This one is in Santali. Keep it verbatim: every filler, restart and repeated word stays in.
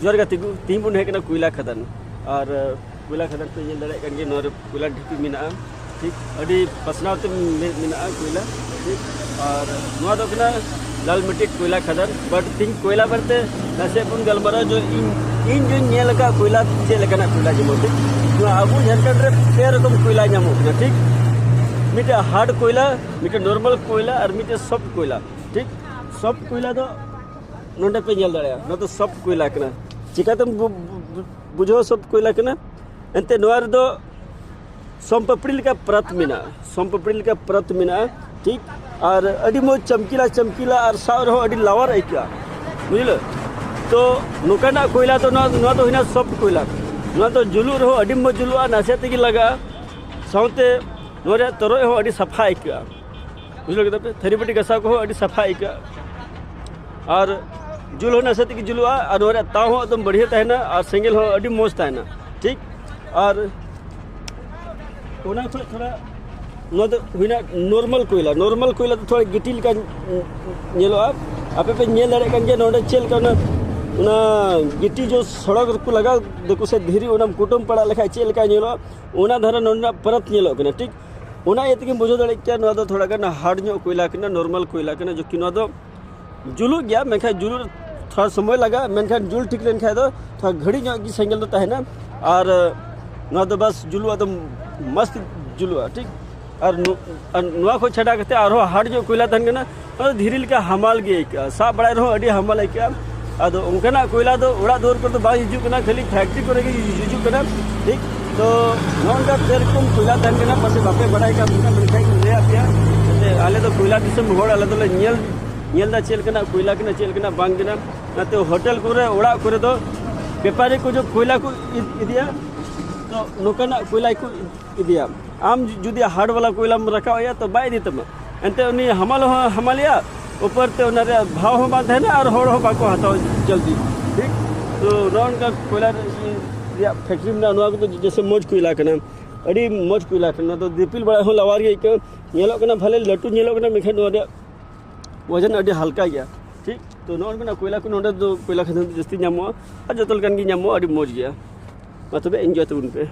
ᱡᱚᱦᱟᱨ ᱜᱟᱛᱮ ᱠᱚ, ᱛᱮᱦᱮᱧ ᱵᱚᱱ ᱦᱮᱡ ᱠᱟᱱᱟ ᱠᱚᱭᱞᱟ ᱠᱷᱟᱫᱟᱱ᱾ ᱟᱨ ᱠᱚᱭᱞᱟ ᱠᱷᱟᱫᱟᱱ ᱯᱮ ᱧᱮᱞ ᱫᱟᱲᱮᱭᱟᱜ ᱠᱟᱱ ᱜᱮᱭᱟ, ᱱᱚᱣᱟ ᱨᱮ ᱠᱚᱭᱞᱟ ᱰᱷᱤᱯᱤ ᱢᱮᱱᱟᱜᱼᱟ, ᱴᱷᱤᱠ᱾ ᱟᱹᱰᱤ ᱯᱟᱥᱱᱟᱣ ᱛᱮ ᱢᱮ- ᱢᱮᱱᱟᱜᱼᱟ ᱠᱚᱭᱞᱟ, ᱴᱷᱤᱠ᱾ ᱟᱨ ᱱᱚᱣᱟ ᱫᱚ ᱠᱟᱱᱟ ᱞᱟᱞ ᱢᱟᱹᱴᱤ ᱠᱚᱭᱞᱟ ᱠᱷᱟᱫᱟᱱ᱾ ᱵᱟᱴ ᱛᱮᱦᱮᱧ ᱠᱚᱭᱞᱟ ᱵᱟᱨᱮᱛᱮ ᱱᱟᱥᱮ ᱵᱚᱱ ᱜᱟᱞᱢᱟᱨᱟᱣᱟ, ᱡᱮ ᱤᱧ ᱤᱧ ᱡᱚᱧ ᱧᱮᱞ ᱟᱠᱟᱫ ᱠᱚᱭᱞᱟ ᱪᱮᱫ ᱞᱮᱠᱟᱱᱟᱜ ᱠᱚᱭᱞᱟ ᱧᱟᱢᱚᱜᱼᱟ, ᱴᱷᱤᱠ᱾ ᱱᱚᱣᱟ ᱟᱵᱚ ᱡᱷᱟᱲᱠᱷᱚᱸᱰ ᱨᱮ ᱯᱮ ᱨᱚᱠᱚᱢ ᱠᱚᱭᱞᱟ ᱧᱟᱢᱚᱜ ᱠᱟᱱᱟ, ᱴᱷᱤᱠ᱾ ᱢᱤᱫᱴᱮᱡ ᱦᱟᱨᱰ ᱠᱚᱭᱞᱟ, ᱢᱤᱫᱴᱮᱡ ᱱᱚᱨᱢᱟᱞ ᱠᱚᱭᱞᱟ ᱟᱨ ᱢᱤᱫᱴᱮᱡ ᱥᱚᱯᱷᱴ ᱠᱚᱭᱞᱟ, ᱴᱷᱤᱠ᱾ ᱥᱚᱯᱷᱴ ᱠᱚᱭᱞᱟ ᱫᱚ ᱱᱚᱰᱮ ᱯᱮ ᱧᱮᱞ ᱫᱟᱲᱮᱭᱟᱜᱼᱟ, ᱱᱚᱣᱟ ᱫᱚ ᱥᱚᱯᱷᱴ ᱠᱚᱭᱞᱟ ᱠᱟᱱᱟ᱾ ᱪᱤᱠᱟᱛᱮᱢ ᱵᱩ- ᱵᱩ- ᱵᱩᱡᱷᱟᱹᱣᱟ ᱥᱚᱯᱷᱴ ᱠᱚᱭᱞᱟ ᱠᱟᱱᱟ? ᱮᱱᱛᱮ ᱱᱚᱣᱟ ᱨᱮᱫᱚ ᱥᱚᱢᱯᱟᱯᱲᱤ ᱞᱮᱠᱟ ᱯᱨᱟᱛ ᱢᱮᱱᱟᱜᱼᱟ, ᱥᱚᱢᱯᱟᱯᱲᱤ ᱞᱮᱠᱟ ᱯᱨᱟᱛ ᱢᱮᱱᱟᱜᱼᱟ, ᱴᱷᱤᱠ᱾ ᱟᱨ ᱟᱹᱰᱤ ᱢᱚᱡᱽ ᱪᱟᱢᱠᱤᱞᱟ ᱪᱟᱢᱠᱤᱞᱟ ᱟᱨ ᱥᱟᱵ ᱨᱮᱦᱚᱸ ᱟᱹᱰᱤ ᱞᱟᱣᱟᱨ ᱟᱹᱭᱠᱟᱹᱜᱼᱟ, ᱵᱩᱡᱷᱟᱹᱣ᱾ ᱛᱚ ᱱᱚᱝᱠᱟᱱᱟᱜ ᱠᱚᱭᱞᱟ ᱫᱚ ᱱᱚᱣᱟ ᱱᱚᱣᱟ ᱫᱚ ᱦᱩᱭᱱᱟ ᱥᱚᱯᱷᱴ ᱠᱚᱭᱞᱟ᱾ ᱱᱚᱣᱟ ᱫᱚ ᱡᱩᱞᱩᱜ ᱨᱮᱦᱚᱸ ᱟᱹᱰᱤ ᱢᱚᱡᱽ ᱡᱩᱞᱩᱜᱼᱟ, ᱱᱟᱥᱮ ᱛᱮᱜᱮ ᱞᱟᱜᱟᱜᱼᱟ᱾ ᱥᱟᱶᱛᱮ ᱱᱚᱣᱟ ᱨᱮᱭᱟᱜ ᱛᱚᱨᱚᱡ ᱦᱚᱸ ᱟᱹᱰᱤ ᱥᱟᱯᱷᱟ ᱟᱹᱭᱠᱟᱹᱜᱼᱟ, ᱵᱩᱡᱷᱟᱹᱣ ᱠᱮᱫᱟ ᱯᱮ᱾ ᱛᱷᱟᱹᱨᱤ ᱵᱟᱹᱴᱤ ᱜᱟᱥᱟᱣ ᱠᱚᱦᱚᱸ ᱟᱹᱰᱤ ᱥᱟᱯᱷᱟ ᱟᱹᱭᱠᱟᱹᱜᱼᱟ᱾ ᱟᱨ ᱡᱩᱞ ᱦᱚᱸ ᱱᱟᱥᱮ ᱛᱮᱜᱮ ᱡᱩᱞᱩᱜᱼᱟ ᱟᱨ ᱱᱚᱣᱟ ᱨᱮᱭᱟᱜ ᱛᱟᱣ ᱦᱚᱸ ᱮᱠᱫᱚᱢ ᱵᱟᱹᱲᱦᱤᱭᱟᱹ ᱛᱟᱦᱮᱱᱟ ᱟᱨ ᱥᱮᱸᱜᱮᱞ ᱦᱚᱸ ᱟᱹᱰᱤ ᱢᱚᱡᱽ ᱛᱟᱦᱮᱱᱟ, ᱴᱷᱤᱠ᱾ ᱟᱨ ᱚᱱᱟ ᱠᱷᱚᱱ ᱛᱷᱚᱲᱟ ᱱᱚᱣᱟ ᱫᱚ ᱦᱩᱭᱱᱟ ᱱᱚᱨᱢᱟᱞ ᱠᱚᱭᱞᱟ᱾ ᱱᱚᱨᱢᱟᱞ ᱠᱚᱭᱞᱟ ᱫᱚ ᱛᱷᱚᱲᱟ ᱜᱤᱴᱤ ᱞᱮᱠᱟ ᱧᱮᱞᱚᱜᱼᱟ᱾ ᱟᱯᱮ ᱯᱮ ᱧᱮᱞ ᱫᱟᱲᱮᱭᱟᱜ ᱠᱟᱱ ᱜᱮᱭᱟ ᱱᱚᱰᱮ ᱪᱮᱫ ᱞᱮᱠᱟ ᱚᱱᱟ ᱚᱱᱟ ᱜᱤᱴᱤ ᱡᱚ ᱥᱚᱲᱚᱠ ᱨᱮᱠᱚ ᱞᱟᱜᱟᱣ ᱫᱟᱠᱚ ᱥᱮ ᱫᱷᱤᱨᱤ, ᱚᱱᱟᱢ ᱠᱩᱴᱟᱹᱢ ᱯᱟᱲᱟᱜ ᱞᱮᱠᱷᱟᱡ ᱪᱮᱫ ᱞᱮᱠᱟ ᱧᱮᱞᱚᱜᱼᱟ, ᱚᱱᱟ ᱫᱷᱟᱨᱟ ᱱᱚᱰᱮᱱᱟᱜ ᱯᱟᱨᱟᱛ ᱧᱮᱞᱚᱜ ᱠᱟᱱᱟ, ᱴᱷᱤᱠ᱾ ᱚᱱᱟ ᱤᱭᱟᱹ ᱛᱮᱜᱮᱢ ᱵᱩᱡᱷᱟᱹᱣ ᱫᱟᱲᱮᱭᱟᱜ ᱠᱮᱭᱟ ᱱᱚᱣᱟ ᱫᱚ ᱛᱷᱚᱲᱟ ᱜᱟᱱ ᱦᱟᱨᱰ ᱧᱚᱜ ᱠᱚᱭᱞᱟ ᱠᱟᱱᱟ, ᱱᱚᱨᱢᱟᱞ ᱠᱚᱭᱞᱟ ᱠᱟᱱᱟ, ᱡᱚᱵᱠᱤ ᱱᱚᱣᱟ ᱫᱚ ᱡᱩᱞᱩᱜ ᱜᱮᱭᱟ, ᱢᱮᱱᱠᱷᱟᱱ ᱡᱩᱞᱩᱜ ᱨᱮ ᱛᱷᱚᱲᱟ ᱥᱚᱢᱚᱭ ᱞᱟᱜᱟᱜᱼᱟ, ᱢᱮᱱᱠᱷᱟᱱ ᱡᱩᱞ ᱴᱷᱤᱠ ᱞᱮᱱᱠᱷᱟᱱ ᱫᱚ ᱛᱷᱚᱲᱟ ᱜᱷᱟᱹᱲᱤᱡ ᱧᱚᱜ ᱜᱮ ᱥᱮᱸᱜᱮᱞ ᱫᱚ ᱛᱟᱦᱮᱱᱟ᱾ ᱟᱨ ᱱᱚᱣᱟ ᱫᱚ ᱵᱟᱥ ᱡᱩᱞᱩᱜᱼᱟ, ᱮᱠᱫᱚᱢ ᱢᱚᱥᱛ ᱡᱩᱞᱩᱜᱼᱟ, ᱴᱷᱤᱠ᱾ ᱟᱨ ᱱᱚ- ᱟᱨ ᱱᱚᱣᱟ ᱠᱷᱚᱱ ᱪᱷᱟᱰᱟ ᱠᱟᱛᱮ ᱟᱨᱦᱚᱸ ᱦᱟᱨᱰ ᱧᱚᱜ ᱠᱚᱭᱞᱟ ᱛᱟᱦᱮᱱ ᱠᱟᱱᱟ, ᱚᱱᱟ ᱫᱚ ᱫᱷᱤᱨᱤ ᱞᱮᱠᱟ ᱦᱟᱢᱟᱞ ᱜᱮ ᱟᱹᱭᱠᱟᱹᱜᱼᱟ, ᱥᱟᱵ ᱵᱟᱲᱟᱭ ᱨᱮᱦᱚᱸ ᱟᱹᱰᱤ ᱦᱟᱢᱟᱞ ᱟᱹᱭᱠᱟᱹᱜᱼᱟ᱾ ᱟᱫᱚ ᱚᱱᱠᱟᱱᱟᱜ ᱠᱚᱭᱞᱟ ᱫᱚ ᱚᱲᱟᱜ ᱫᱩᱣᱟᱹᱨ ᱠᱚᱨᱮ ᱫᱚ ᱵᱟᱝ ᱦᱤᱡᱩᱜ ᱠᱟᱱᱟ, ᱠᱷᱟᱹᱞᱤ ᱯᱷᱮᱠᱴᱨᱤ ᱠᱚᱨᱮ ᱜᱮ ᱦᱤᱡᱩᱜ ᱠᱟᱱᱟ, ᱴᱷᱤᱠ᱾ ᱛᱚ ᱱᱚᱜᱼᱚ ᱱᱚᱝᱠᱟ ᱯᱮ ᱨᱚᱠᱚᱢ ᱠᱚᱭᱞᱟ ᱛᱟᱦᱮᱱ ᱠᱟᱱᱟ, ᱯᱟᱥᱮ ᱵᱟᱯᱮ ᱵᱟᱲᱟᱭ ᱠᱟᱱ ᱛᱟᱦᱮᱱᱟ, ᱢᱮᱱᱠᱷᱟᱱ ᱤᱧ ᱞᱟᱹᱭᱟᱫ ᱯᱮᱭᱟ᱾ ᱡᱟᱛᱮ ᱟᱞᱮ ᱫᱚ ᱠᱚᱭᱞᱟ ᱫᱤᱥᱚᱢ ᱦᱚᱲ, ᱟᱞᱮ ᱫᱚᱞᱮ ᱧᱮᱞ ᱧᱮᱞ ᱮᱫᱟ ᱪᱮᱫ ᱞᱮᱠᱟᱱᱟᱜ ᱠᱚᱭᱞᱟ ᱠᱟᱱᱟ, ᱪᱮᱫ ᱞᱮᱠᱟᱱᱟᱜ ᱵᱟᱝ ᱠᱟᱱᱟ᱾ ᱚᱱᱟᱛᱮ ᱦᱳᱴᱮᱞ ᱠᱚᱨᱮ, ᱚᱲᱟᱜ ᱠᱚᱨᱮ ᱫᱚ ᱵᱮᱯᱟᱨᱤ ᱠᱚ ᱡᱚ ᱠᱚᱭᱞᱟ ᱠᱚ ᱤᱫ- ᱤᱫᱤᱭᱟ, ᱛᱚ ᱱᱚᱝᱠᱟᱱᱟᱜ ᱠᱚᱭᱞᱟ ᱠᱚ ᱤᱫᱤᱭᱟ᱾ ᱟᱢ ᱡᱩ- ᱡᱩᱫᱤ ᱦᱟᱨᱰ ᱵᱟᱞᱟ ᱠᱚᱭᱞᱟᱢ ᱨᱟᱠᱟᱵ ᱮᱭᱟ, ᱛᱚ ᱵᱟᱭ ᱤᱫᱤ ᱛᱟᱢᱟ᱾ ᱮᱱᱛᱮ ᱩᱱᱤ ᱦᱟᱢᱟᱞ ᱦᱚᱸ ᱦᱟᱢᱟᱞᱮᱭᱟ, ᱩᱯᱚᱨ ᱛᱮ ᱚᱱᱟ ᱨᱮᱭᱟᱜ ᱵᱷᱟᱣ ᱦᱚᱸ ᱵᱟᱝ ᱛᱟᱦᱮᱱᱟ ᱟᱨ ᱦᱚᱲ ᱦᱚᱸ ᱵᱟᱠᱚ ᱦᱟᱛᱟᱣᱟ ᱡᱚᱞᱫᱤ, ᱴᱷᱤᱠ᱾ ᱛᱚ ᱱᱚᱜᱼᱚ ᱱᱚᱝᱠᱟ ᱠᱚᱭᱞᱟ ᱨᱮᱭᱟᱜ ᱯᱷᱮᱠᱴᱨᱤ ᱢᱮᱱᱟᱜᱼᱟ, ᱱᱚᱣᱟ ᱠᱚᱫᱚ ᱡᱮᱥᱮ ᱢᱚᱡᱽ ᱠᱚᱭᱞᱟ ᱠᱟᱱᱟ, ᱟᱹᱰᱤ ᱢᱚᱡᱽ ᱠᱚᱭᱞᱟ ᱠᱟᱱᱟ᱾ ᱱᱚᱣᱟ ᱫᱚ ᱫᱤᱯᱤᱞ ᱵᱟᱲᱟ ᱦᱚᱸ ᱞᱟᱣᱟᱨ ᱜᱮ ᱟᱹᱭᱠᱟᱹᱜᱼᱟ, ᱧᱮᱞᱚᱜ ᱠᱟᱱᱟ ᱵᱷᱟᱞᱮ ᱞᱟᱹᱴᱩ ᱧᱮᱞᱚᱜ ᱠᱟᱱᱟ, ᱢᱮᱱᱠᱷᱟᱱ ᱱᱚᱣᱟ ᱨᱮᱭᱟᱜ ᱳᱡᱚᱱ ᱟᱹᱰᱤ ᱦᱟᱞᱠᱟ ᱜᱮᱭᱟ᱾ ᱴᱷᱤᱠ, ᱛᱚ ᱱᱚᱜᱼᱚ ᱱᱚᱝᱠᱟᱱᱟᱜ ᱠᱚᱭᱞᱟ ᱠᱚ ᱱᱚᱰᱮ ᱫᱚ, ᱠᱚᱭᱞᱟ ᱠᱷᱟᱫᱟᱱ ᱫᱚ ᱡᱟᱹᱥᱛᱤ ᱧᱟᱢᱚᱜᱼᱟ ᱟᱨ ᱡᱚᱛᱚ ᱞᱮᱠᱟᱱ ᱜᱮ ᱧᱟᱢᱚᱜᱼᱟ᱾ ᱟᱹᱰᱤ ᱢᱚᱡᱽ ᱜᱮᱭᱟ᱾ ᱢᱟ ᱛᱚᱵᱮ enjoy ᱛᱟᱵᱚᱱ ᱯᱮ᱾